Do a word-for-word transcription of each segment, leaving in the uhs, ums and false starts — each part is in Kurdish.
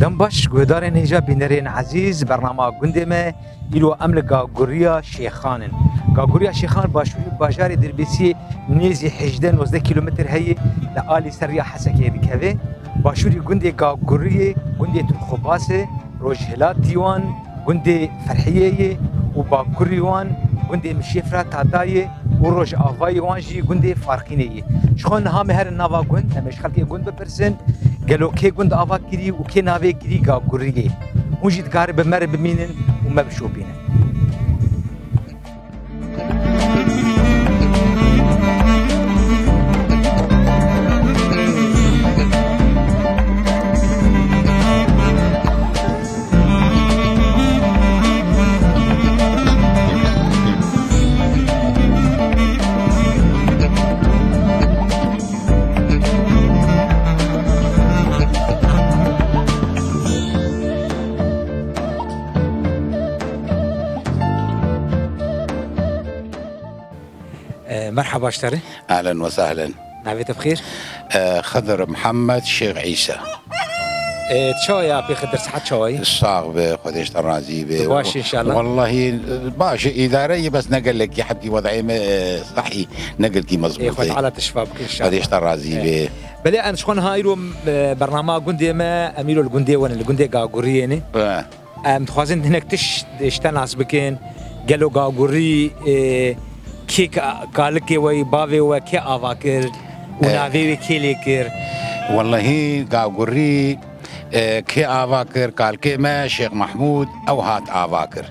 Em baş, guhdarên hêja bînerên ezîz, bernama gundê me, îro em li Gaguriya Şêxan in. Gaguriya Şêxan başûrî bajarê Dirbêsiyê nêzî hejdeh nozdeh kîlometr heye, li alî ser riya Hesekê dikeve. Başûrî gundê Gaguriyê, gundê Turxubas e, rojhilatî wan gundê Ferhiyê ye û bakurî wan gundê Mişêfra Tata ye û rojavayê wan jî gundê Farqînê ye. Ji xwe niha me herin nava gund, em ê ji xelkê gund bipirsin, gelo kê gund ava kirî û kê navê kirî Gaguriyê? Hûn jî dikarin bi me re bimînin û me bişopînin. E, merhaba ji te re. Ehlen we sehlen. Navê te bi xêr? E, Xedir Mihemed Şêx Îsa. E, çawa ye apê Xedir, sihet çawa ye? Sax be, Xwedê ji te razî be. Tu baş î înşallah? Wellahî, e, baş e, îdare ye, bes ne gelekî hebdî wed'ê me, e, sehî, ne gelekî mezbût e. Ê, Xwedê Teala te şifa bike înşallah. Xwedê ji te razî be. Belê, em ji xwe niha îro, e, bernama gundê me, em îro li gundê we ne, li gundê Gaguriyê ne. E. Em dixwazin hinek tişt ji te nas bikin. Gelo Gagurî, e, kê ka-, kalikê we yî, bavê we kê ava kir û E. navê wê kê lê kir? Wellahî Gagurî, e, kê ava kir? Kalikê me Şêx Mehmûd, ew hat ava kir.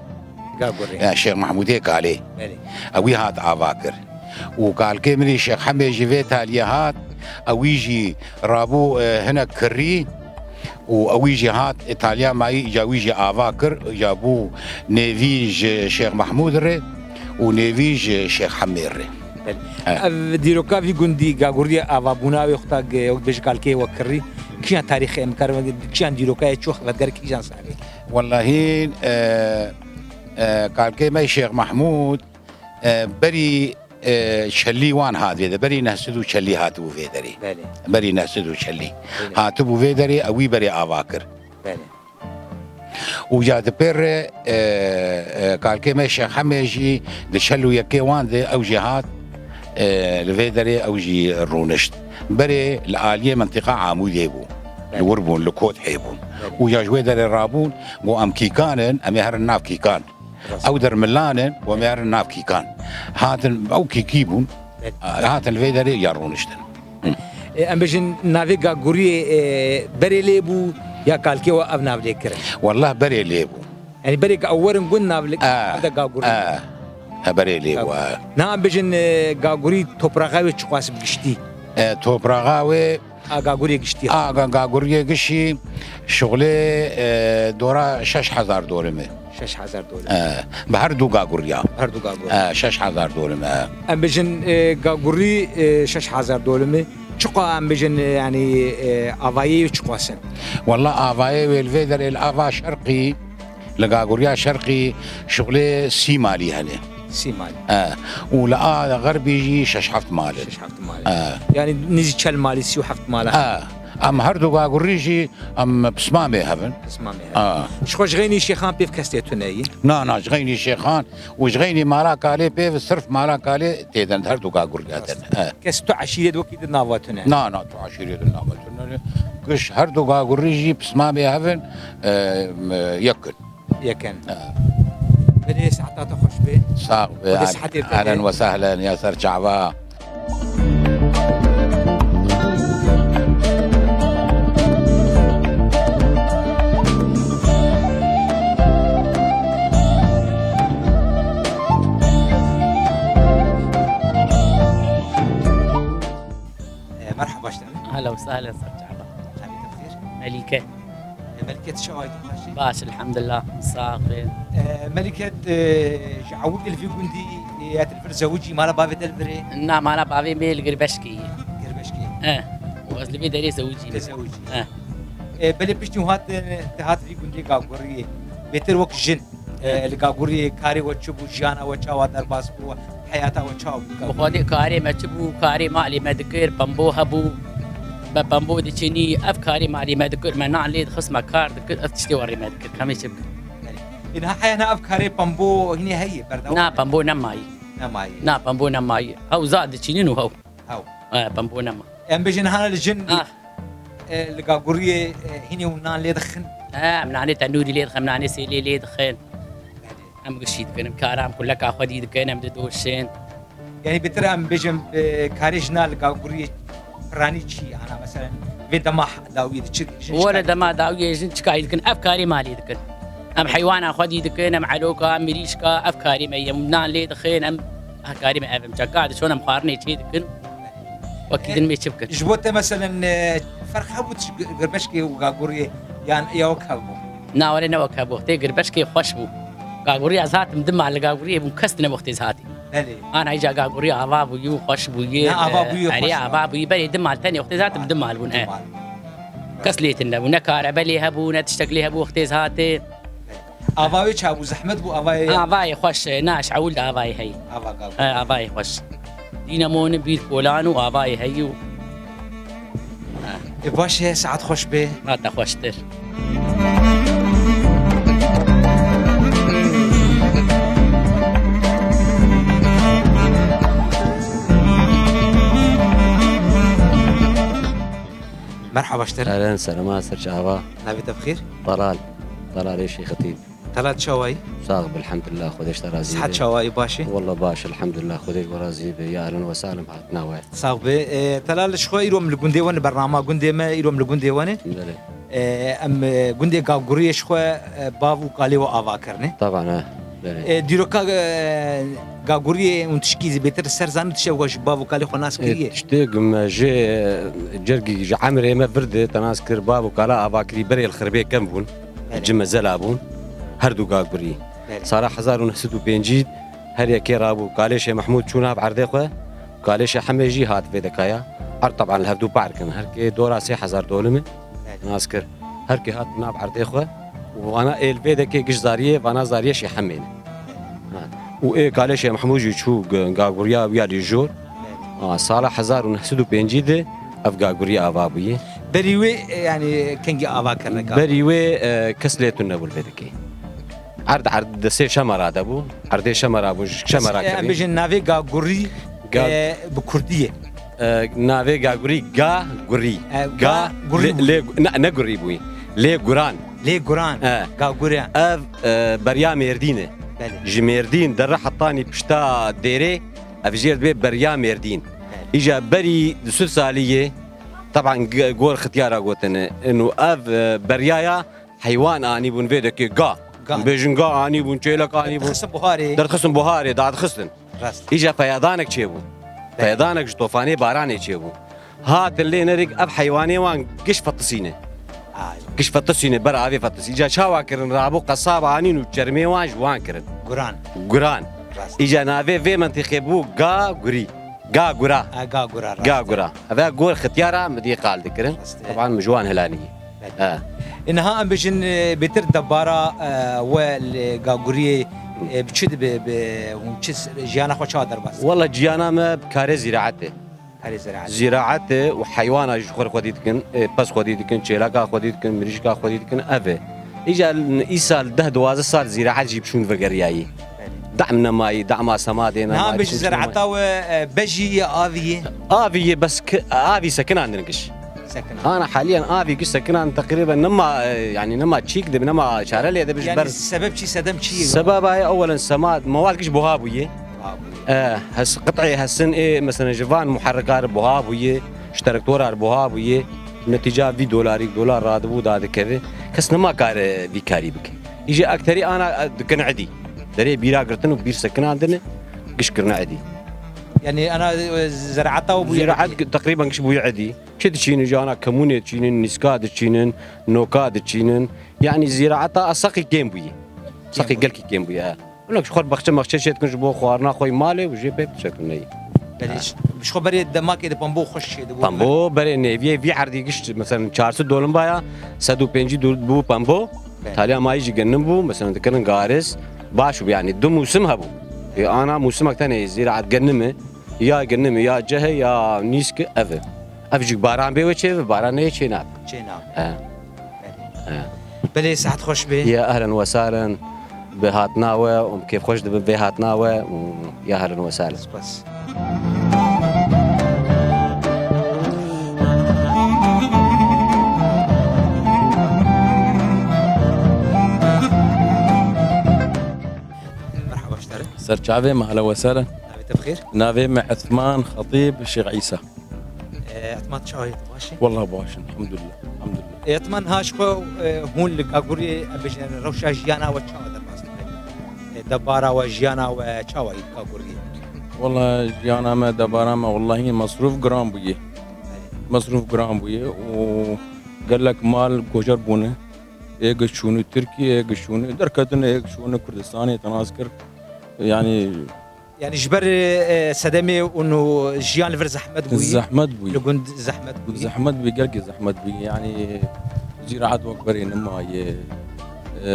Gagurî. E, Şêx Mehmûdê Kalê. Belê. Ew wî hat ava kir. Û kalikê min î Şêx Hemê jî vê taliyê hat, ewî jî rabû, e, hinek kirî û ewî jî hat Îtalya mayî, îca wî jî ava kir, îca bû nêvî ji Şêx Mehmûd re û nêvî ji Şêx Hemê re. Belê. He. Ev dîroka vî gundî Gaguriyê avabûna wê xwe ta ge-, wek dibêje kalikê we kirî, kîjan tarîxê em karin, kîjan dîroka ye, çi wext vedigerê, kîjan salê? Wellahî, e, e, kalikê me Şêx Mehmûd, e, berî, e, çelî wan hat vê de, berî neh sed û çelî hatibû vê derê. Belê. Berî neh sed û çelî. Belê. Hatibû vê derê, ew wî berê ava kir. Belê. Û ya di pê re, e, e, kalikê me Şêx Hemê jî di çel û yekê wan de ew jî hat, e, li vê derê ew jî rûnişt. Berê li aliyê mentiqa Amûdê bû. Belê. Li wir bûn, li Kotehê bûn. Belê. Û ya ji wê derê rabûn, got, em kîkan in, em ê herin nav kîkan. Rast. Ew der milan in, we me herin nav kîkan. Hatin, ew kîkî bûn. Evet. Hatin li vê derê ya rûniştin. Hı. E, em bêjin navê Gaguriyê, e, berê lê bû ya kalikê we ev nav lê kirin? Wallah berê lê bû. Yani berê ke ew werin gund nav lê, e, de Gagurî. E, e, berê lê bû, e. Niha em bêjin, e, Gagurî topraxa wê çiqas bi giştî? E, topraxa wê A Gaguriyê giştî. A Ga-, Gaguriyê gişî şuxlê, e, dora şeş hezar dorim e. Şeş hezar dorim. E, bi her du Gaguriya. Her du Gagurî. E, şeş hezar dorim e. Em bêjin, e, Gagurî, e, şeş hezar dorim e. Çiqa em bêjin, e, yani, e, avayê çiqas in? Walla avayê wê li vê derê li ava şerqî, li Gaguriya şerqî şuxlê sî malî hene. Sî malî. E, û li a xerbî jî şeş heft mal in. Şeş heft mal in. E. Yani nîzî çel malî, sî û heft mal e. E, em her du Gagurî jî em pismamê hev in. Pismamê hev in. E. Ji xwe ji xeynî Şêxan pêv kes tê tune yî? Na, na, ji xeynî Şêxan û ji xeynî mala Kalê pêv, sirf mala Kalê tê din, her du Gaguriya din. Rast. E. Kes tu eşîret wekî di nava tune? Na, na, tu eşîret di nava tune. Giş her du Gagurî jî pismamê hev in, e, m-, yek in. Yek in. Ha. Belê, seheta te xweş be. Sax be. Xwedê sihetê te bide. Ehlen we sehlen, ya ser çava. E, merhaba ji te re. Ehlen we sehlen, ser çava. Navê te bi xêr? Melîke. E, Melîke, tu çawa yî, tu baş î? Baş, elhamdulillah, sax be. E, Melîke, e, ji ewilî li vî gundî, e, ya te li vir zewicî, mala bavê te li vir e? Na, mala bavê me li Girbeşkê ye. Girbeşkê. E, û ez li vê derê zewicî me. Te zewicî. E. E, belê piştî hat, e, te hat vî gundê Gaguriyê. Bêtir wek jin. E, li Gaguriyê karê we çi bû, jiyana we çawa derbas bû, heyata we çawa bû? Bi Xwedê karê me çi bû, karê malê me dikir, pembo hebû. Me pembo diçînî, ev karê malê me dikir, me nan lê dixist, me kar dikir, ev tiştê werê me dikir. Em ê çi bikin? Belê. Ê, niha heya niha ev karê pembo hînê heye, berdewam Na, e? Pembo nemayî. Nemayî. Na, pembo nemayî. Hew zad diçînin û hew. Hew. E, pembo nema. Em bêjin niha li jin, Ah. e, li gaguriyê, e, hînê û nan lê dixin. E, em nanê tenûrî lê dixin, em nanê sêlê lê dixin. Belê. Em gişî dikin, em kara em kuleka xwedî dikin, em didoşin. Yanî bêtir em bêjin, e, karê jina li gaguriyê piranî çi? Ana meselen vê dema dawiyê de çi? Jin Were çi dema dawiyê jin çi karî dikin? Ev karê malê dikin. Em heywana xwedî dikin, em eloka, em mirîşka, ev karê me ye. Em nan lê dixin, em ev karê me ev em çeka dişon, em xwarinê çê dikin. Wekî din mê çi bikin? Ji bo te meselen, e, ferq hebû tu ji gir-, girbeşkê û gaguriyê yan ya wek hev bû? Na, were ne wek hev bû. Wextê girbeşkê xweş bû. Gagurî ez hatim di mal li gaguriyê bûm, kes tine wextê ez hatî. Belê. Ana îca gagurî ava bûyî û xweş bûyî. Ne, ava bûyî û Erê xweş ava bû. Bûyî, berê di mal tenê wextê ez hatim di mal bûn, Di he. Mal. Kes lê tune bû. Ne karebe lê hebû, ne tiştek lê hebû wextê ez hatê. Ava wê çabû, zehmet bû avayê? Avayê xweş, naş, ewil de avayê heyî. Ava gagurî. He, avayê xweş. Dînemon, bîr kolan û avayê heyî û Ê, baş e, saet xweş be. Hata xweştir. Merhaba, ştir. Eren, selama, ser çava. Navê te bi xêr? Talal. Talal Êşî Xetîb. Talal, çawayî? Sax be, elhamdulillah, Xwedê ji te razî Sihet be. Çawayî, baş e? Wallah baş, elhamdulillah, Xwedê ji we razî be. Ya ehlen we sahlen, hatina we. Sax be. E, Talal, ji xwe îro em li gundê we ne, bernama gundê me, îro em li gundê we ne. Belê. E, em, e, gundê Gaguriyê ji xwe, e, bav û kalê we ava kirine. Taban, he. Belê. E, dîroka, e, Gaguriyê hûn tişkî zî bêtir ser zanin, tiştê we ji bav û kalê xwe nas E, kiriye? Tiştê ku me jê, e, cergî ji emrê me vir de te nas kir, bav û kala ava kirî, berê li xirbê kem bûn. Belê. Cime zela bûn. Her du Gagurî. Belê. Sala hezar û neh sed û pêncî her yekê rabû. Kalêşê Mehmûd çû nav erdê xwe. Kalêşê Hemê jî hat vê dekaya. Erd teban li hevdû par kin. Her kê dora sê hezar dolim e. Belê. Nas kir. Her kê hat nav erdê xwe. Û vana êl vê dekê giş zariyê, vana zariyê şê Hemê ne. Ha. Û ê Kalêşê Mehmûd jî çû g-, gaguriya wî ya lîjor. Belê. Ha, sala hezar û neh sed û pêncî de ev gagurî ava bûye. Berî wê, e, yanî kengî ava kirine gagurî? Berî wê, e, kes lê tune bû li vê dikê. Erd, erd di sê şema rade bû. Erdê şema rabû, ji şema Kes, e, em rakirî. Bêjin navê gagurî, Ga- e, bi kurdî ye. E, navê gagurî gagurî. E, Ga, gagurî lê, bû. Lê, ne, ne gurî bûyî. Lê guran. Lê guran. E. Gagurî. Ev, e, beriya Mêrdîn e. Belê. Ji Mêrdîn dere hetanî pişta dêrê, ev jêr dibê beriya Mêrdîn. Belê. Îja berî du sed salî yê, teban g-, gor xityara gotine. Ino ev, e, beriyaya heywan anîbûn vê dekê ga. Ga. Bêjin ga anîbûn, çêlek anîbûn. Dixistin buharê. Derdixistin buharê, dadixistin. Rast. Îja feyadanek çêbû. Belê. Feyadanek ji tofanê baranê çêbû. Hatin lê nerîk ev heywanê wan giş fetisîne. Ay. Giş fetisîne, ber avê fetisî. Îca çawa kirin, rabû qesab anîn û çermê wan ji wan kirin. Guran. Guran. Rast. Îca navê vê mentiqê bû ga gurî. Ga gura. Ha, ga gura, rast. Ga gura. Eve gor xityara mi dî qal dikirin. Rast e. Teban mi ji wan hilanî. Belê. Ha. E, niha em bêjin, e, bêtir debara, e, we li gaguriyê, e, bi çi dibe, bi hûn çi s-, jiyana xwe çawa derbas dikin? Walla jiyana me bi karê zîraetê. Karê zîraetê. Zîraetê û heywana ji xwe xwedî dikin, e, pez xwedî dikin, çêleka xwedî dikin, mirîşka xwedî dikin, ev e. Îca îsal deh duwazdeh sal zîraet jî bi şûn vegeriyayî. Belê. Dam nemayî, dama semadê nemayî. Niha bêjin zerata we, e, bejî ye, avî ye? Avî ye, bes ki, avî sekinandin giş. Sekinan. Ana haliyen avî giş sekinan teqrîben nema, e, yani nema çîk de, nema çare lê de biş Yani ber. Sebep çi, sedem çi ye? Sebeba ye ewelen sema, mewal giş buha bûye. Buha bûye. E, hes, qit'ê hesin ê, mesela ji van muherrikar buha bûye, ji terektorar buha bûye. Netîca vî dolarî, dolar radibû dadikeve. Kes nema kare vî karî bike. Îje akterî ana, e, dikin edî. Derê bîra girtin û bîr sekinandin, giş kirine edî. Yani ana, e, zeraeta û bûye Ziraet edî. Teqrîben giş bûye edî. Çi diçînin, ji ana kemûnê diçînin, nîska diçînin, noka diçînin. Yanî zîraeta a seqî kêm bûyî. Kêm Seqî bûyî. Gelkî kêm bûyî, he. Hinek ji xwe baxçe maxçe çê dikin ji bo xwarina xwe yê malê û jê pê biçekin neyî. Belê, Ha. Ji xwe berê demakê de pembo xweş çê dibû. Pembo berê nêviyê vî erdî giş, mesela çar sed dolimba ya, sed û pêncî dû bû pembo. Belê. Taliya mayî jî genim bû, mesela dikirin garis. Baş bû, yanî du mûsim hebû. Ê, ana mûsimek tenê zîraet genim e, ya genim e, ya ceh e, ya nîsk e, ev e. Ev jî baran bê wê çê, baran neyê çê nabe. Çê nabe. He. Belê. He. Belê, saet xweş bê. Ya ehlen we sahlen, bi hatina we û kêfxweş dibin vê hatina we û ya ehlen we sahlen. Spas. Merhaba ji te re. Ser çavê me, ehlen we sahlen. Navê te bi xêr? Navê me Esman Xetîb Şêx Îsa. E, Etman, çawa yî, tu baş î? Wallah baş in, elhamdulillah, elhamdulillah. E, Etman, niha ji xwe, e, hûn li Gaguriyê, em bêjin, rewşa jiyana we çawa derbas dike? E, debara we, jiyana we çawa yî li Gaguriyê? Wallah jiyana me, debara me, wallahî mesrûf giran bûye. Mesrûf giran bûye û gelek mal gojer bûne. Ê giş çûne Tirkiyê, ê giş çûne derketine, ê giş çûne Kurdistanê, te nas kir. Yanî, Yanî ji ber, e, sedemê û jiyan li vir zehmet bûyî. Zehmet bûyî. Li gund zehmet bûyî. Zehmet bûyî, gelkî zehmet bûyî. Yanî zîraet wek berê nemaye. E,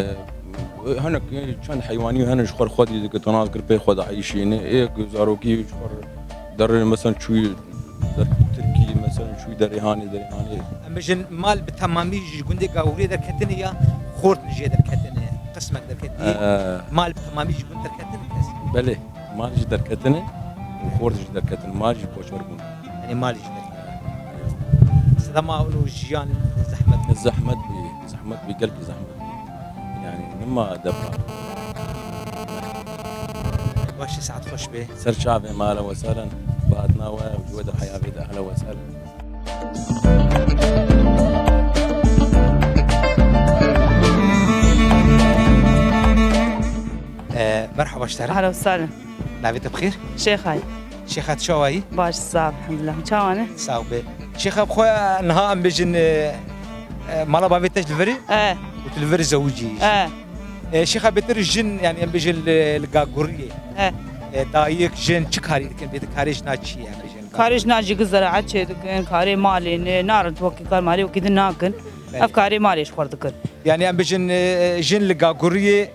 hinek çend heywanî hene ji xwe xwedî dike, te nas kir pê xwe dieyşîne. Ê zarokî ji xwe derê mesela çûyî der Tirkî, mesela çûyî derê hanê, derê hanê. Em bêjin mal bi temamî ji gundê Gaguriyê derketine ya xort jê derketine, qismek derketine. Ee. Mal bi temamî ji gund derketine kes. Belê, mal jî derketine û xort jî derketine. Mal jî koçber bûn. Yanî mal jî derketine. Sedema û jiyan zehmet. Zehmet bû, zehmet bû, gelkî zehmet bû. Yanî nima debra. Baş e, saet xweş be. Ser çavê me, ehlen we sehlen. Bi hatina we û ji we de heya vê de, ehlen we sehlen. E, merhaba ji te re. Ehlen we sehlen. Navê te bi xêr? Şêxay. Şêxa, tu çawa yî? Baş, sax, elhamdulillah. Çawa ne? Sax be. Şêxa, bi xwe niha em bêjin, e, e, mala bavê te ji li vir e? E. Û tu li vir zewicî yî? E. E, Şêxa, bêtir jin, yanî em bêjin li, li Gaguriyê. E. E, dayik, jin çi karî dikin? Bêtir karê jina çi ye, em bêjin? Karê jina jî gi zeraet çê dikin, karê malê ne, narin tu wekî kar malê wekî din nakin. Belê. Ev karê malê ji xwe dikin. Yanî em bêjin, e, jin li Gaguriyê,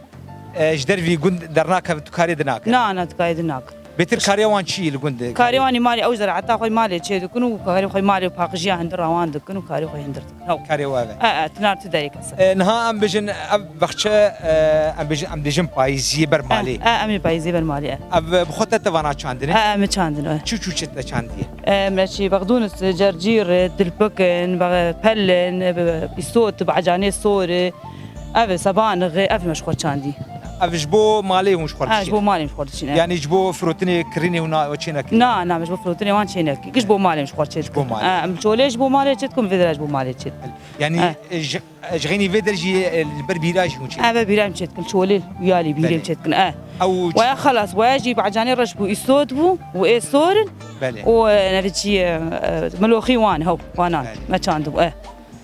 e, ji dervî gund dernakevin, tu karê din nakin? Na, na, tu karê din nakin. Bêtir karê wan çi ye li gund? Karê wan ê malê, ew zeraeta xwe malê çê dikin û karê xwe malê paqijiya hundir wan dikin û karê xwe hundir dikin. Hew. Karê we ev e. E, e, tinar tu derê kes e. E, niha em bêjin ev baxçe, e, em bêjin, em dêjin payîziyê ber malê. E, e, em ê payîziyê ber malê, e. Ev bi xwe te tevana çandine? E, e, me çandin, e. Çi çû çi te çandiye? E, me çî, bexdûnis, cercîr, dilpik in, be-, pel in, be-, îsot, becanê sor, ev e, sebanixê, ev me ji xwe çandî. Ev ji bo malê hûn ji xwe dişînin? Ha, ji bo malê ji xwe dişînin, e. Yanî ji bo firotinê, kirînê hûn na-, çê nekin? Na, na, me ji bo firotinê wan çê nekin. Giş bo malê ji xwe çê dikin. Ji bo malê. Ha, em çolê ji bo malê çê dikin, vê de re ji bo malê çê dikin. Yanî, ha, e, ji, e, ji xeynî vê der jî, e, li ber bîra jî hûn çê dikin? Ha, ber bîra em çê dikin, çolê, wiyalî bîrê em çê dikin, e. Belê. Ew çi- Waya xelas, waya jî becanê reş bû, îsot bû û ê sor in. Belê. Û, e, nevê çi, e, e, miloxî wan, hew, wanan, belê, me çandibû, e.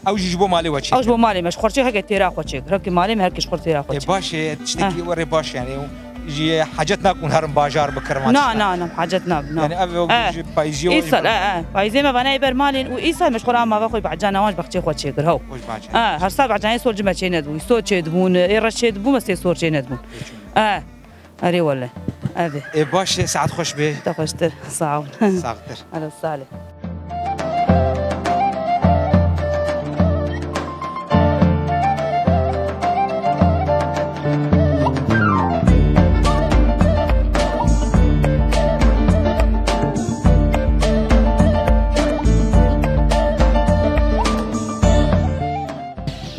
Ew jî ji bo malê we çêkir? Ew ji bo malê me, ji xwe çêkir, heke têra xwe çêkir. Heke malê me, herkê ji xwe têra xwe çêkir. E, baş e, tiştekî, eh, werê baş, yanî, ew jî hacet nakin herin bajar bikirin, na, na, na, hacet nabin, na. Yanî ev, ew, eh, jî payîzî, îsal, eh, eh, payîzê me vana ê ber malên û îsal me ji xwe re mava xwe behcana wan ji bexçê xwe çêkir, hew. Xwe ji behcana. Eh, her sal behcanê sol ji me çê nedibû, îsot çêdibûn, ê reş çêdibû, me sê sor çênedibûn. Eh. Erê wele. Ev e. Ê, baş e, saet xweş be. Te xweştir. Sağ ol. Saxtir. Alo, salê.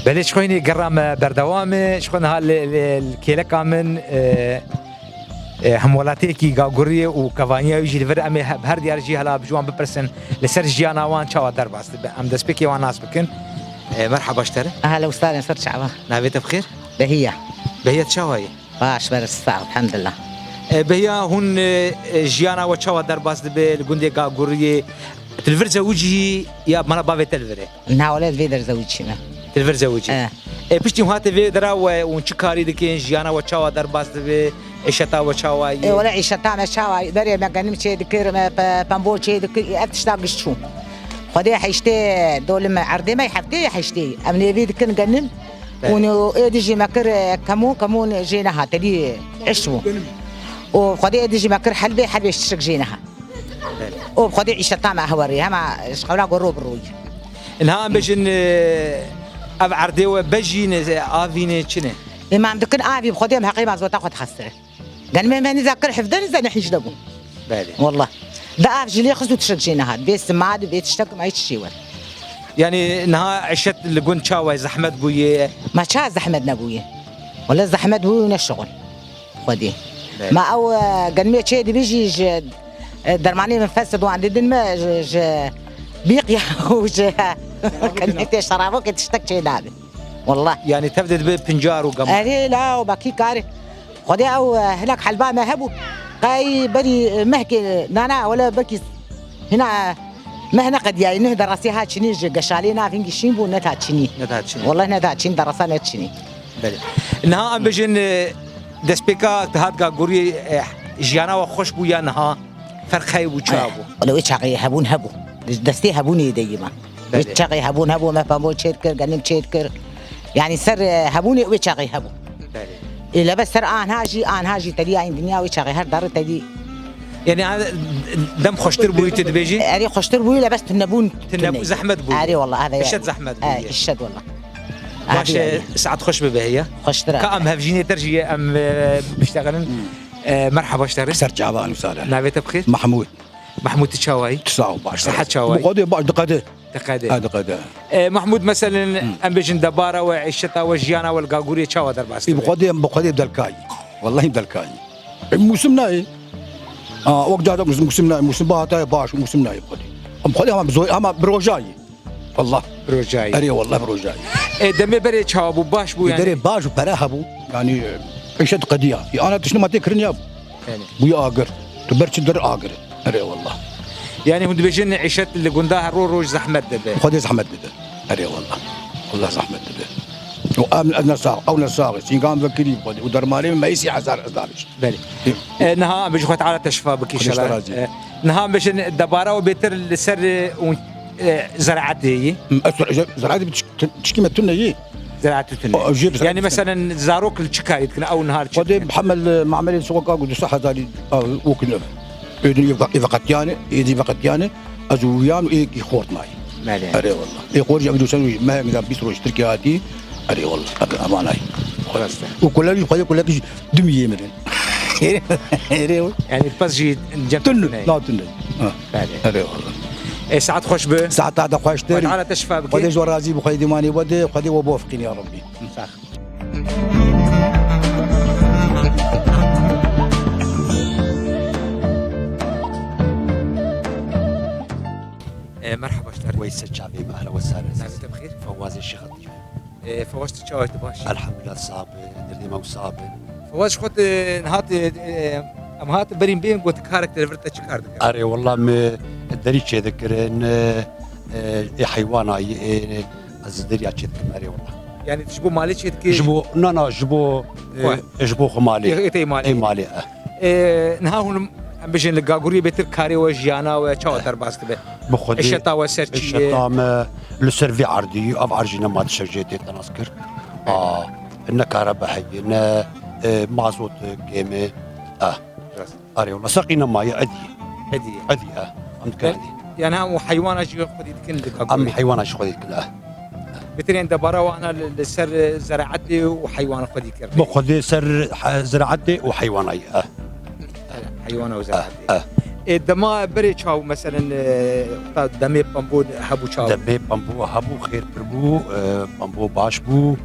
Belê, ji xwe hînî gera me berdewam e. Ji xwe niha li, li, li kêleka min, e, e, hemwelatiyekî Gaguriyê û kevaniya wî jî li vir em ê he-, her diyar jî hela bi ji wan bipirsin li ser jiyana wan çawa derbas dibe. Em destpêkê wan nas bikin. E, merhaba ji te re. Ehlen û sehlen, ser çava. Navê te bi xêr? Behiya. Behiya, çawa yî? Baş, berî sax, elhamdulillah. E, Behiya, hûn, e, e, jiyana we çawa derbas dibe li gundê Gaguriyê? Tu li vir zewicî yî ya mala bavê te li vir e? Na, wele li vê der zewicî me. Tu li vir zewicî. E. E, piştî hûn hate vê dera we, hûn çi karî dikin, jiyana we çawa derbas dibe, îşeta we çawa ye? E, wele îşeta me çawa ye? Berê me genim çê dikir, me pe-, pembol çê dikir, ev tişta giş çû. Xwedê heştê dolim erdê me, heftê heştê. Em nêvî dikin genim. Belê. Û ê dijî me kir, e, kemûn, kemûn jê neha, telî iş bû. Û Xwedê ê dijî me kir helbê, helbê şişik jê neha. Belê. û bi Xwedê îşeta me hewerî, hema ji qewla ku ro bi rûyî. Niha em bêjin, e, ev erdê we bejî ne, avî ne, çi ne? Ê, me em dikin avî, bi Xwedê em heqê mazota xwe dixestire. Genimê me nîza kir hevdeh, nîza ne hîjdeh bû. Belê. Wallah. Da av jî lê xist û tiştek jê nehat. Vê simad, vê tiştek me hiç şey wer. Yani niha îşet li gund çawa ye, zehmet bûye? Ma ça zehmet nebûye? Wala zehmet bûye ne şixul. Xwedî. Belê. Ma ew, e, genimê çê dibî jî ji, e, dermanê min fes wan didin me ji, ji bîq ya û ji genimê tê şerabokê tiştek çê nabe. Wallah. Yani tev de dibe pincar û gam. Erê la û bakî karê. Xwedê ew, e, hinek helba me hebû. Qey berî, e, mehkê, nana, wele belkî hina meh neqediyayî, nuh derasî ha çinî ji geşalê nav hingî şîn bû, neta çinî. Neta çinî. Wallah neta çinî, derasa ne çinî. Belê. Niha em bêjin, e, destpêka te hat gaguriyê, e, jiyana we xweş bû ya niha? Ferq heye bû, çawa bû? Wele wê çaxê hebûn hebû. Destê hebûnê de yî me. Belê. Wê çaxê hebûn hebû, me pembon çêr kir, genim çêr kir. Yani ser, e, hebûnê wê çaxê hebû. Belê. Ê, lebe ser anha jî, anha jî tedî, yani dinya wê çaxê her darî tedî. Yani a, dem xweştir bûyî tu dibêjî? Erê xweştir bûyî, lebe tunebûn. Tunebûn, zehmet bûyî. Erê wallah, eve yani. Îşet zehmet bûyî. Ê, îşet wallah. Baş e, saet xweş bibe ya. Xweştir. Ka em hevjînê ter jî em, e, biştexilin. E, merhaba ji te re. Ser çavan û sare. Navê te bi xêr? Mahmûd. Mahmûd, tu çawa yî? Tu sax û baş. Sihet çawa yî? Bi Xwedê baş, diqede. Diqede. Ha, diqede. E, Mahmûd, meselen, em bêjin debara we, îşeta we, jiyana we li Gaguriyê çawa derbas dibe? Bi Xwedê, bi Xwedê bi delkayî. Wallahî bi delkayî. E, mûsim nayê. Ha, wek carek mûsim, mûsim nayê. Mûsim bahata ye baş, mûsim nayê bi Xwedê. Em Xwedê hema bi zoy-, hema bi roja yî. Wallah. Rojayî. Erê wallah rojayî. E, demê berê çawa bû? Baş bû yani? Berê baş û pere hebû. Yani, e, îşet qediya. Ya ana tiştê ma tê kirin ya. Yani. Bûye agir. Tu ber çi dir agir. Erê wallah. Yani hûn dibêjin îşet li gunda her ro-, roj zehmet dibe. Xwedê zehmet dibe. Erê wallah. Wallah zehmet dibe. Û em, ez ne sax, ew ne sax. Sîngan vekirî Xwedê. Û dermanê me yî sî hezar ez davêjim. Belê. E, niha em bêjin Xwedê Teala te şifa bike inşallah. Xwedê razî. E, niha em bêjin debara we bêtir li ser, e, û, e, zeraetê yî. Ez zeraetê tişk-, tişkî me tune yî. Zeraetê tune. O, jê bi zeraetê tune. Yani meselen zarok li çi karî dikin? Ew niha li çi dikin? Xwedê hemel, e, mamelê soka ku du sed hezarî, a, û kin ev. Êdî veqetiyane, êdî veqetiyane. Ez û wiyan û êkî xort nayî. Belê. Erê wallah. Ê xort jî ev dûsen mehek da bîst roj Tirkiye hatî. Erê wallah. Ev amanay. Rast e. Û kulekî, xwedê kulekî jî dimiyê mirin. Erê. Yani pez jî cem tune. Na tune. Ha. Belê. Erê wallah. E, saet xweş be. Saeta de xweştir. Xwedê Teala te şifa bike. Xwedê ji we razî be, Xwedê dîmanê we de, Xwedê we bifiqîne ya Rabbî. Sax. E, merhaba ji te re. Weyse çavê me, ehla we sare. Navê te bi xêr? Fewazê Şêx Hatîf. E, Fewaz, tu çawa, tu baş î? Elhamdulillah, sax be, derdê me sax be. Fewaz, ji xwe tu, e, niha tu, e, em hatin berî bêjin, got karekter vir te çi kar dikir? Erê, wallah me derî çêdikirin, e, e, ê heywana yî, ê, ez derî çêdikim, erê, wallah. Yani tu ji bo malê çêdikî? Ji bo, na, na, ji bo, e, xwe? Ji bo xwe malê. Ê, ê te yê malê. Ê malê, e. E, niha hûn em bêjin li Gaguriyê bêtir karê we, jiyana we çawa derbas dibe? Bi Xwedê. Îşeta we ser çi ye? Îşeta me li ser vî erdî, ev erdî jî nema tiştek jê tê tenas kir. A, ne karebe heye, ne, e, mazot kêm e. A. Rast. Erê, wela seqî nema ye, edî. Edî ye. Edî, e. Em dikin edî. Yani em û heywana jî xwedî dikin li Gaguriyê? Em heywana jî xwedî dikin, e. Bêtir yên debara wana li, li ser, e, zeraetê û heywana xwedî kir. Bi Xwedê ser, he, zeraetê û heywana ye, e. Heywana û zeraetê. Eh, eh. Ê, dema berê çaw, meselen, e, ta demê pembo hebû çaw? Demê pembo hebû, xêr pir bû, e, pembo baş bû,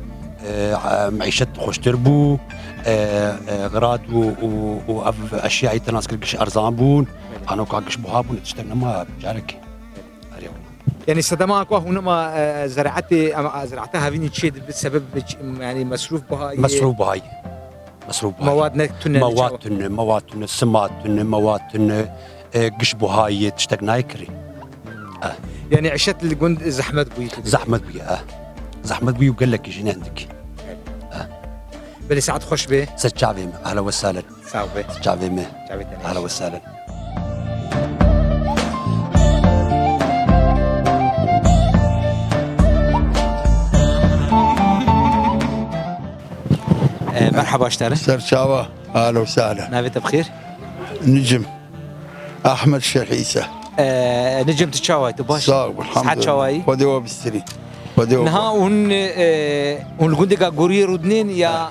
e, e, meîşet xweştir bû, e, e, xirad û, û, û ev eşyayê te nas kir giş erzan bûn. Belê. Anoka giş buha bûn, tiştek nema carekê. Erê wala. Yani sedema ku hûn ema, e, zeraetê, em, e, zeraeta hevînî çê dibe sebeb çi, yani mesrûf buha ye? Mesrûf buha ye. Mesrûf buha ye. Mewad ne tune ne çawa? Mewad tune, mewad tune, sima tune, mewad tune, e, giş buha ye, tiştek nayê kirî. Eh. Yani îşet li gund zehmet bûyî tu dibî? Zehmet bûye, eh. Zehmet bûye û gelekî jî ne hindik. Eh. Belê, saet xweş be. Ser çavê me. Ehla we salen. Sağ be. Çavê me. Çavê te ne. Ehla we salen. E, merhaba ji te re. Ser çava. Ehla we salen. Navê te bi xêr? Nicim. Ahmet Şêx Îsa. Ee, Necim, tu çawa yî? Tu baş î? Sağ ol, elhamdülillah. Sihet çawa yî? Xwedê we bistînî. Xwedê we Niha hûn, e, hûn li gundê Gaguriyê rûdinên ya?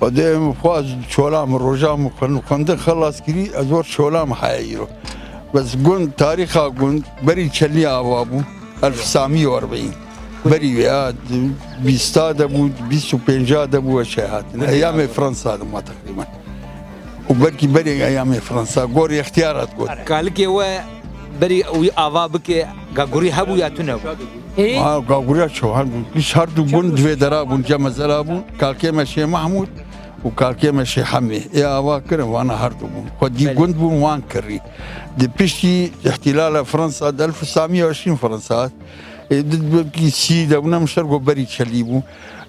Xwedê em xwaz çola min, roja min xwend-, xwendin xelas kirî, ez wer çola min heye îro. Bes gund, tarîxa gund, berî çelî ava bû. Elf samî û erbeyîn. Berî wê ya, bîsta de bû, bîst û pênca de bû, eşe hatin. Eyamê Fransa de ma teqrîben. Û belkî berê eyamê Fransa, gorî extiyara digot. Kalikê we berî wî ava bike, Gagurî hebû ya tune bû? Ê? Ha, Gaguriya ço hebû. Giş her du gund divê dera bûn, cem mezela bûn. Kalkê me Şêx Mahmûd û kalkê me Şêx Hemê. Ê ava kirin, vana her du bûn. Xwedî gund bûn, wan kirî. Di piştî îhtîlala Fransa, di elf û samî û eşîn Fransa, ê di belkî sî de bûne, min şer got berî çelî bû.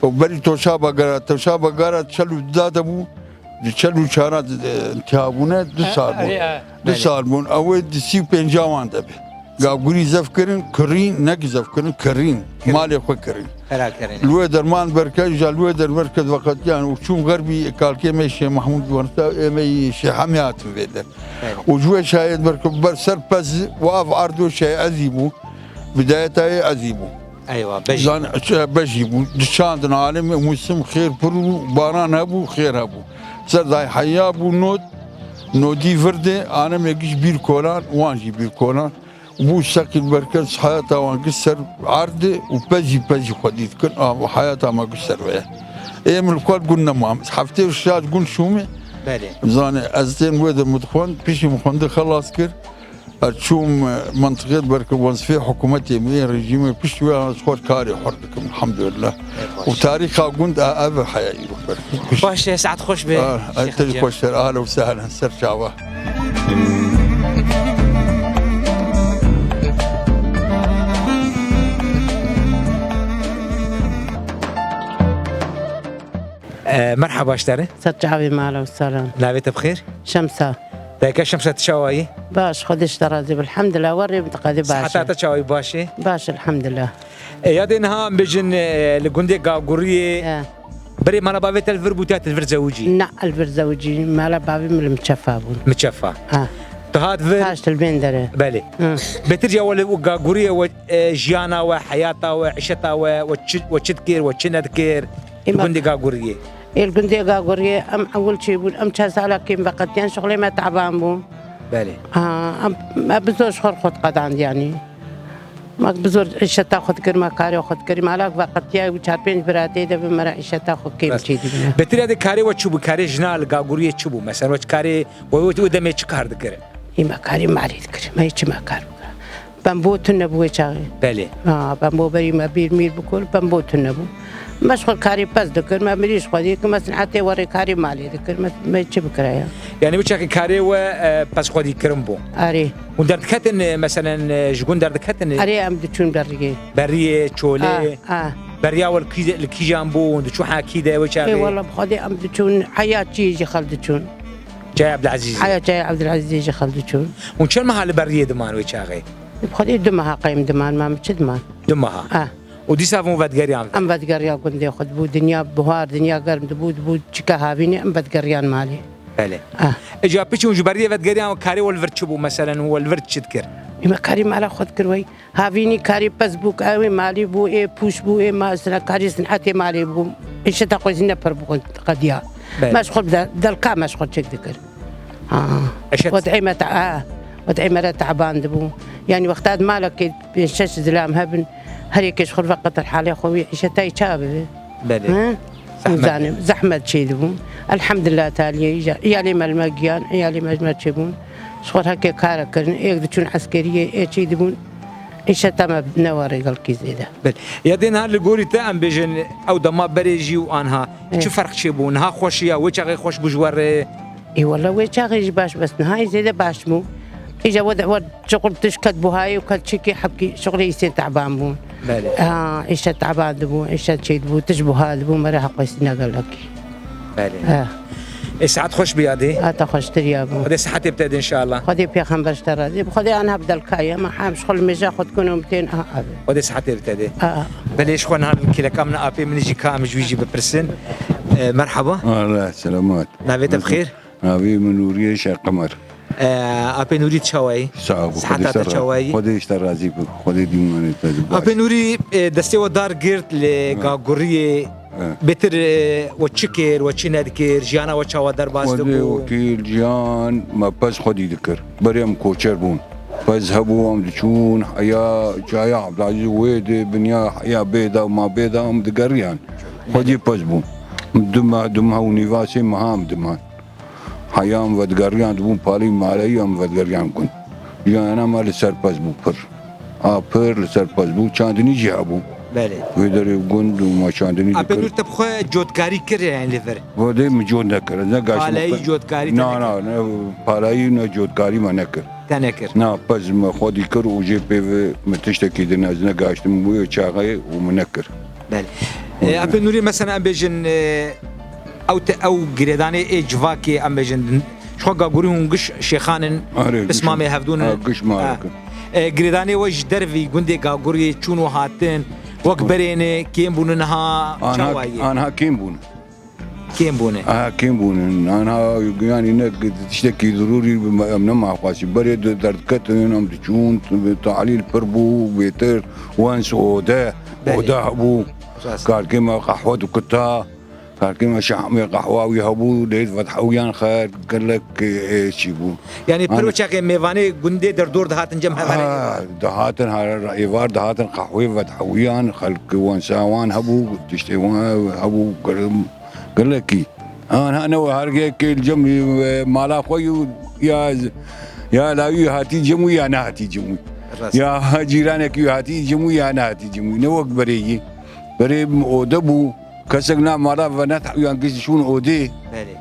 Û berî toşa bagara, toşa bagara çel û du de bû. Di çel û çara de, de, intiha bûne, du sal bûn. Erê, erê. Du sal bûn. Ew ê di sî û pênca wan de be. Gagurî zef kirin, kirîn, ne ki zef kirin, kirîn. Kirîn. Malê xwe kirîn. Xera kirîn. Li wê derman berke, ja li wê derberke veqetiyan û çûm xerbî kalkê me Şêx Mahmûd werta, ê me Şêx Hemî hatin vê der. Belê. Û ji wê şayê berke ber ser pez û av ardo şayê ezî bû. Bidayeta yê ezî bû. Eywa, bejî. Zan, çi bejî bû. Diçandin alemê mûsim xêr pir bû, baran hebû, xêr hebû. Ser day heya bû not, nodî virdê, alemê giş bîr kolan, wan jî bîr kolan. Bû seqîl berkez heyata wan giş ser erdê û pezî pezî xwedî dikin, a, heyata me giş ser veye. Ê min li xwe gund nemam. Heftê û şaş gund şûmê. Belê. Zane, ez tên wê de min dixwend, piştî min xwendin xelas kir. Ez çûm, e, mentiqê berke wezîfê hikûmetê min, rejîmê pişt wê ez xwe karê hur dikim, elhamdulillah. Ê, baş. Û tarîxa gund a ev heye îro ber. Baş e, saet xweş be. Ah, Şêx te jî Cem. Xweş ser, ahlen û sehlen, ser çava. E, merhaba ji te re. Ser çavê mala û salam. Navê te bi xêr? Şemsa. Dayika Şemsa, tu çawa yî? Baş, Xwedê ji te razî be. Elhamdulillah, we rê min diqedî baş e. Siheta te çawa yî, baş e? Baş, elhamdulillah. E, ya dê niha em bêjin, e, li gundê Gaguriyê. He. Berê mala bavê te li vir bû, te hat li vir zewicî? Na, li vir zewicî. Mala bavê min li Miçefa bû. Miçefa. Ha. Tu hat vir? Taş li bên dere. Belê. Hı. Bêtir ya we li Gaguriyê we, e, jiyana we, heyata we, îşeta we, we çi, we çi dikir, we çi nedikir? Li gundê Gaguriyê. Ê, li gundê Gaguriyê em ewil çêbûn, em çend salekê em veqetiyan, şixulê me teban bû. Belê. Ha, em, me bi zor ji xwe re xwe diqedand, yanî. Me bi zor îşeta xwe dikir, me karê xwe dikir. Mala veqetiyayî bû, çar pênc bira tê de bi me re îşeta xwe kêm çêdibûne. Bêtir ya dê karê we çi bû? Karê jina li Gaguriyê çi bû? Mesela we karê, we, we, we demê çi kar dikir? Ê, me karê malê dikir. Me çi me kar bikir? Pembo tune bû wê çaxê. Belê. Ha, pembo berî me bîr mîr bikir, pembo tune bû. Me ji xwe karê pez dikir, me mirî ji xwe dikir, me sinetê werê karê malê dikir, me, me çi bikira ya? Yanî wê çaxê karê we, e, pez xwedî kirin bû? Erê. Hûn derdiketin, e, meselen, e, ji gund derdiketin, e? Erê, em diçûn beriyê. Beriyê, çolê? A, a. Beriya we li kî-, li kîjan bû, hûn diçûn heya kî de wê çaxê? Ê, wela bi Xwedê em diçûn heya çiyê jî xel diçûn. Çaya Ebdilezîzê. Heya çaya Ebdilezîzê jî xel diçûn. Hûn çend meha li beriyê diman wê çaxê? Xwedê du meha qey em diman, ma em çi diman? Du meha. Ah. Û dîsa hûn vedigeriyan? Em vedigeriya gundê xwe dibû, dinya buhar, dinya germ dibû, dibû çika havînê, em vedigeriyan malê. Belê. Ah. Îca piçûn ji beriyê vedigeriyan, karê we li vir çi bû, meselen, we li vir çi dikir? Ê me karê mala xwe dikir wey. Havînî karê pez bû, ew ê malî bû, ê pûş bû, ê ma-, sira karê sinetê malê bû. Îşeta xwe jî ne pir bû qediya. Belê. Me ji xwe de-, delka me ji xwe çêk dikir. Ha. Eşet. Wed'ê me te-, ha. Wed'ê me re teban dibû. Yanî wexta di malekê pênc şeş zilam hebin, her yekê ji xwe veqetir halê xwe wî îşetayî ça bibe? Belê. Hı? Zehmet. Zanim, zehmet çêdibû. Elhamdulillah Tealiyê, îca-, îyalê me li me giyan, îyalê me ji me çêbûn. Ji xwe heke kare kirin, êk diçûn eskeriyê, ê çêdibûn. Îşeta me ne were gelkî zêde. Belê. Ya dê niha li gorî te em bêjin, ew dema berê jî û anha, ê, çi ferq çêbû? Niha xweş ya, wê çaxê xweş bû ji we re? Ê wele wê çaxê jî baş, bes niha zêde baş bû. Îca we de, we Şuxul tişt ket buhayê û ket çikê hebkî şuxulê îsê teban bûn. Belê. Ha, îşe teban dibû, îşe çê dibû, tişt buha dibû, me re heqwesîne gelekî. Belê. Ha. Ê, saet xweş bî yadê. Ha, te xweştir ya bû. Xwedê sihetê bide de inşallah. Xwedê pêxember ji te razî. Xwedê an hevdelkayê, me hem şuxul mêja xwe dikun û bitên, aha, abi. Xwedê sihetê bide de. Ha. Belê, ji xwe niha kêleka min apê min jî ka em ji wî jî bipirsin. E, merhaba. Allah selamet. Navê te bi xêr? Navê min Nûriyê Şêx Qemer. E, Apê Nûrî, çawa yî? Sağ ol. Siheta te çawa yî? Xwedê ji te razî be. Xwedê dîmanê te baş. Apê Nûrî, e, destê we dar girt li Gaguriyê. He. Bêtir, e, we çi kir, we çi nedikir, jiyana we çawa derbas dibû? Xwedê wekîl jiyan me pez xwedî dikir. Berê em koçer bûn. Pez hebû, em diçûn heya çaya Abdulazîz wê di binya heya bê de ma bê de em digeriyan. Xwedî pez bûn. Du meh, du meh û nîva, sê meha em diman. Heya em vedigeriyan, dibûn palî maleyî, em vedigeriyan gund. Jiyana me li ser pez bû pir. A pir li ser pez bû, çandinî jî hebû. Belê. Wê derê gund û me çandinî Apê dikir. Nûr, te bi xwe cotkarî kir yani li vir? Xwedê min cot nekir, ez negaştim. Palayî cotkarî te nekir? Na, na, ne palayî ne cotkarî me nekir. Te nekir? Na, pez me xwedî kir û jê pê ve min tiştekî din ez negaştim wê çaxê û min nekir. Belê. E, Apê Nûrî, mesela em bêjin, e, ew te, ew girêdanê ê civakê em bêjin, ji xwe Gagurî hûn giş şêxan in, Arê, giş pismamê in. Hevdûn in. Ha, giş ma Ha. Dikin. E, girêdanê we ji dervî gundê Gaguriyê çûn û hatin, wek berê ne, kêm bûne niha, çawa ye? Anha kêm bûne. Kêm bûne. Aha, kêm bûne. Anha, yani ne tiştekî zerûrî em nemaxwasî. Berê de derdiketin, em diçûn, talîl pir bû, bêtir, wens, ode, Belê. Ode hebû. Rast. Karkê me qehwe dikita. Karkê me şahmê qehwa wî hebû, lê vedhewiyan xer gelek, e, çî bû. Yani pir Hani- çaxê mêvanê gundê derdor dihatin cem hev herê Ha, êvar? Dihatin her êvar, dihatin qehwê vedhewiyan, xelk wensa wan hebû, tiştê wan hebû, gelekî. Anha ne we her yekê li cem, e, mala xwe yû ya, ya lawî hatî cem wî ya nehatî cem wî. Rast. Ya cîranekî hatî cem wî ya nehatî cem wî. Ne wek berê yî. Berê ode bû. Kesek na mala ve ne yan giş şûn odê. Belê.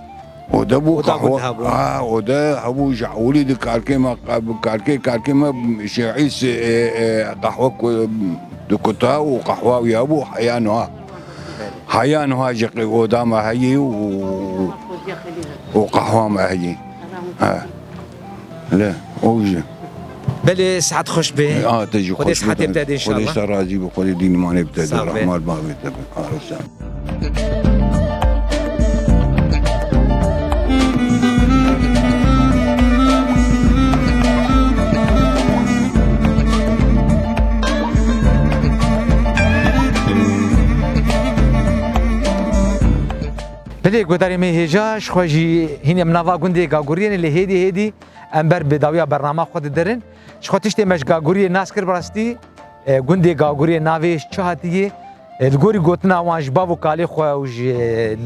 Ode bû Oda qehwe. Gund hebû. Ha, ode hebû ji ewilî di karkê me, karkê, karkê me şêîs, e, e, qehwe ku, dikuta û qehwa wî hebû heya nuha. Belê. Heya nuha jî qe-, oda me heye û, û qehwa me heye. Ha. Le, o jî. Belê, sihet xweş be. A, te jî Xwedê xweş sihetê be. Bide Xwedê inşallah. Te razî be, Xwedê dînimanê bide, Sağ be. Rehman bavê te be. Arasa. Belê, guhdarê me hêja, ji xwe jî hîn em nava gundê Gaguriyê ne, lê hêdî hêdî em ber bi dawiya bernama xwe diderin. Ji xwe tiştê me ji Gaguriyê nas kir, bi rastî, e, gundê Gaguriyê navê ji çi hatiye? E, li gorî gotina wan ji bav û kalê xwe û ji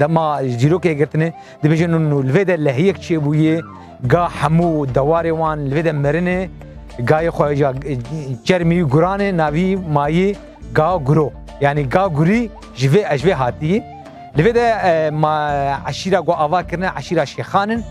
dema ji dîrokê girtine, dibêjin û li vê de lehiyek çêbûye, ga hemû dewarê wan li vê de merine, gayê xwe ya, e, çermî guranê navî mayî Gaguro. Yani Gagurî ji vê, ji vê hatiye. Li vê de, e, ma, eşîra ku ava kirine, eşîra Şêxan in.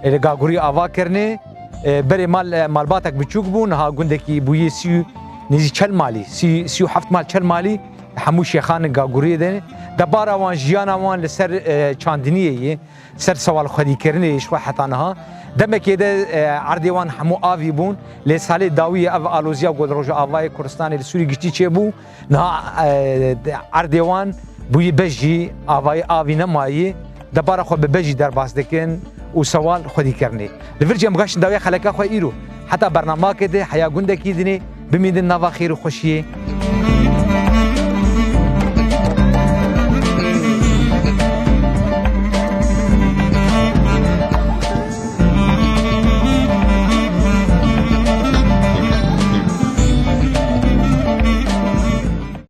E, li Gagurî ava kirine. E, berê mal, e, malbatek biçûk bû, niha gundekî bûyî sî û nêzî çel malî, sî, sî û heft mal, çel malî, hemû Şêxan in Gaguriyê de. Debara wan, jiyana wan li ser, e, çandiniyê ye. Ser sewal xwedîkirinê ji xwe heta niha. Demekê de, e, erdê wan hemû avî bûn. Lê salê dawiyê ev aloziya ku li Rojavayê Kurdistanê li Sûrî giştî çêbû, niha, e, erdê wan bûyî bejî avayî avî nemayî. Debara xwe bi bejî derbas dikin û sewal xwedîkirinê. Li vir jî em gaştin dawiya xeleka xwe îro. Heta bernameyekê de heya gundekî dinê bimînin nava xêr û xweşiyê.